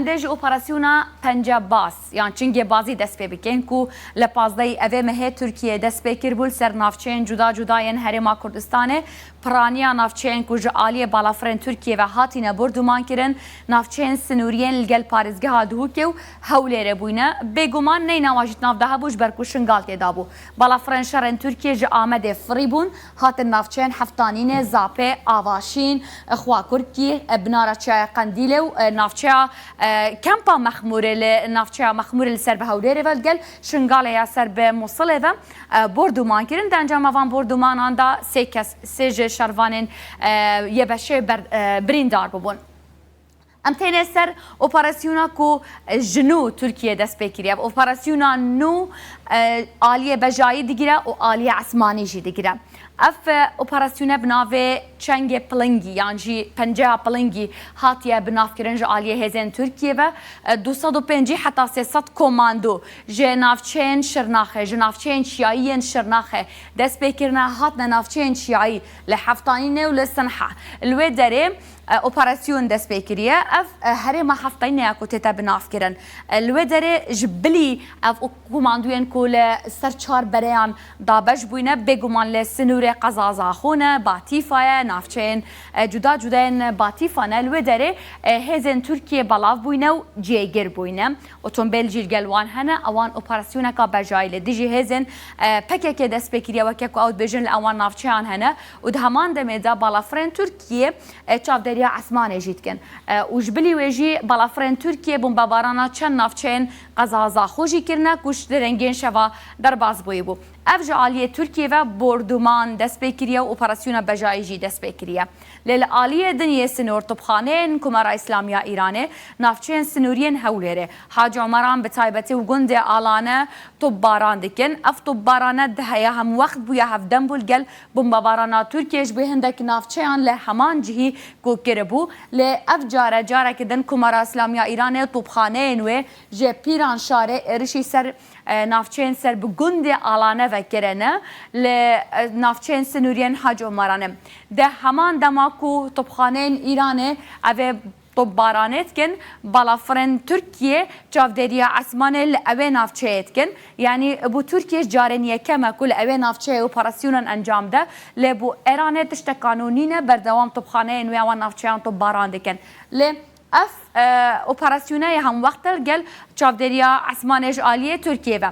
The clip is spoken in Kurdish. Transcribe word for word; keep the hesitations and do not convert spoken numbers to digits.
Dê ji operasyona Pencebaz yan Çingê Bazî dest pê bikin ku li pazdehê evê mehê Tirkiye dest pê kiribû li ser navçeyên cuda cuda yên Herêma Kurdistanê. Piraniya navçeyên ku ji aliyê balafirên Tirkiye ve hatine bordûman kirin, navçeyên sinûriyên li gel parêzgeha Duhokê û Hewlêrê bûyne. Bêguman neyna wan jî di nav de hebû ji ber ku Şingal tê de bû. Balafirên şerên Tirkiye ji Amedê firî bûn, hatin navçeyên Heftanînê, Zapê, Avaşîn, Xwakurkî, Binara Çiyayê Qendîlê û navçeya Kempa Mexmûrê li navçeya Mexmûrê li ser bi Hewlêrê ve li gel Şingalê ya ser bi Musilê ve bordûman kirin. Di encama van bordûmanan de sê kes, sê ji şervanên Y B Ş'ê ber-, birîndar bibûn. Em têne ser operasyona ku ji nû Tirkiye dest pê kiriye. Ev operasyona nû aliyê bejayî digire û aliyê esmanî jî digire. Ev operasyone bi navê Çengê Pilingî yan jî Penceya Pilingî hatiye binavkirin ji aliyê hêzên Tirkiye ve. Du sed û pêncî heta sê sed komando ji navçeyên Şirnaxê, ji navçeyên çiyayî yên Şirnaxê dest pê kirine, hatine navçeyên çiyayî li Heftanînê û li Sinha. Li wê derê e, operasyon dest pê kiriye. Ev, e, herêma Heftanînê ya ku tête binavkirin. E, li wê derê ji bilî ev komanduyên ku li ser çar bereyan dabeş bûyne, bêguman li sinûrê qeza Zaxo ne, Batîfa ye, navçeyên, e, cuda cuda yên Batîfa ne. Li wê derê, e, hêzên Tirkiye belav bûyne û cêgir bûyne. Otombêl jî li gel wan hene, ewan operasyoneka bejayî li dijî hêzên, e, P K K dest pê kiriye, weke ku ew dibêjin li ewan navçeyan hene û di heman demê de balafirên Tirkiye e, çavdêriya esmanê jî dikin. E, û ji bilî wê jî balafirên Tirkiye bombebarana çend navçeyên qeza Zaxo jî kirine ku ji derengên şeva derbas bûyî bû. Ev ji aliyê Tirkiye ve bordûman dest pê kiriye û operasyona bejayî jî dest pê kiriye. Lê li aliyê din yê sinor topxaneyên Komara Îslamî ya Îranê navçeyên sinûriyên Hewlêrê, Hacî Omeran bi taybetî û gundê Alane topbaran dikin. Ev topbarane di heya hemwextbûya hevdem bû li gel bombebarana Tirkiye ji bo hindek navçeyan li heman cihî ku kiribû. Lê ev care careke din Komara Îslamî ya Îranê topxaneyên wê ji Pîranşarê êrişî ser, e, navçeyên ser bi gundê Alane ve kirine, li, e, navçeyên sinûriyên Hacî Omeranê. Di heman dema ku topxaneyên Îranê evê topbaranê dikin, balafirên Tirkiye çavdêriya esmanê li ewê navçeyê dikin. Yanî bo Tirkiye carên yekem e ku li ewê navçeyê operasyonan encam de, lê bo Îranê tiştek kanûnî ne, berdewam topxaneyên wê wan navçeyan topbaran dikin. Lê ev, e, operasyona ye hemwext e li gel çavdêriya esmanê ji aliyê Tirkiye ve.